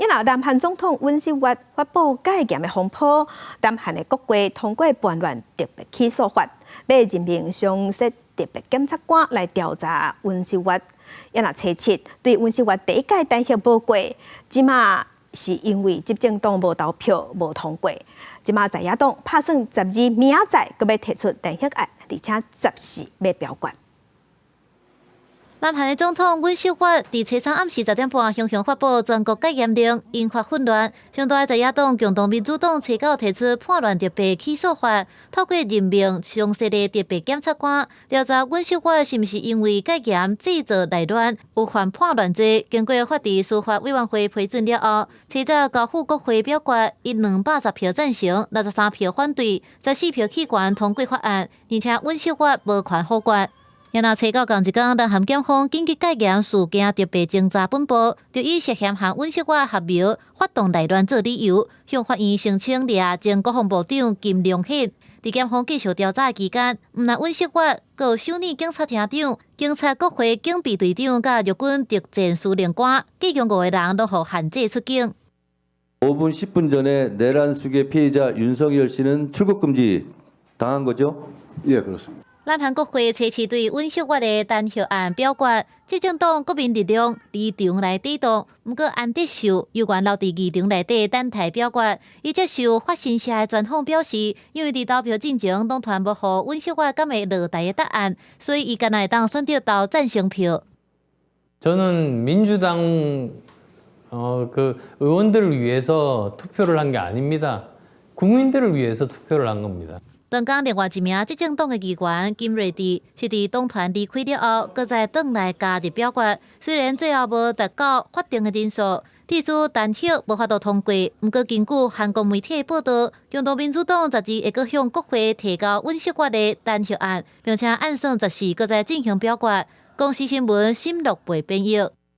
若南韓總統尹錫悅發布戒嚴的風波，南韓的國會通過叛亂特別起訴法，欲任命常設特別檢察官來調查尹錫悅。若初七對尹錫悅第一屆彈劾無過，這馬是因為執政黨無投票無通過。這馬在野黨拍算十二明仔載閣欲提出彈劾案，而且十四欲表決。南韓的總統尹錫悅佇初三暗時10點半雄雄發布全國戒嚴令，引發混亂。上大的在野黨共同民主黨初九提出叛亂特別起訴法，透過任命常設的特別檢察官調查尹錫悅是毋是因為戒嚴製造內亂，有犯叛亂罪。經過法制司法委員會批准了後，初早交付國會表決，以210票贊成、63票反對、14票棄權通過法案，而且尹錫悅無權否決。若初九仝一工，南韓檢方緊急戒嚴事件特別偵查本部，就以涉嫌和尹錫悅合謀發動內亂做理由，向法院申請掠前國防部長金龍顯。佇檢方繼續調查期間，毋但尹錫悅，閣有首爾警察廳長、警察國會警備隊長佮陸軍特戰司令官，計共五个人攏予限制出境。 5분 10분 전에 내란 수괴 피의자 윤석열 씨는 출국 금지 당한 거죠? 예, 그렇습니다. 南韓國會初七對尹錫悅的彈劾案表決，執政黨國民力量離場來抵擋，毋過安德秀猶原留佇議場內底等待表決。伊接受法新社的專訪表示，因為佇投票進前黨團無予尹錫悅敢會落台的答案，所以伊干焦會當選擇投贊成票。 저는 민주당 그 의원들을 위해서 투표를 한 게 아닙니다. 국민들을 위해서 투표를 한 겁니다. 同工另外一名執政黨的議員金瑞智是佇黨團離開了後，閣再轉來加入表決。雖然最後無達到法定的人數，致使彈劾無法度通過。毋過根據韓國媒體報道，共同民主黨十二會閣向國會提交尹錫悅的彈劾案，並且按算十四閣再進行表決。公視新聞沈樂貝編譯。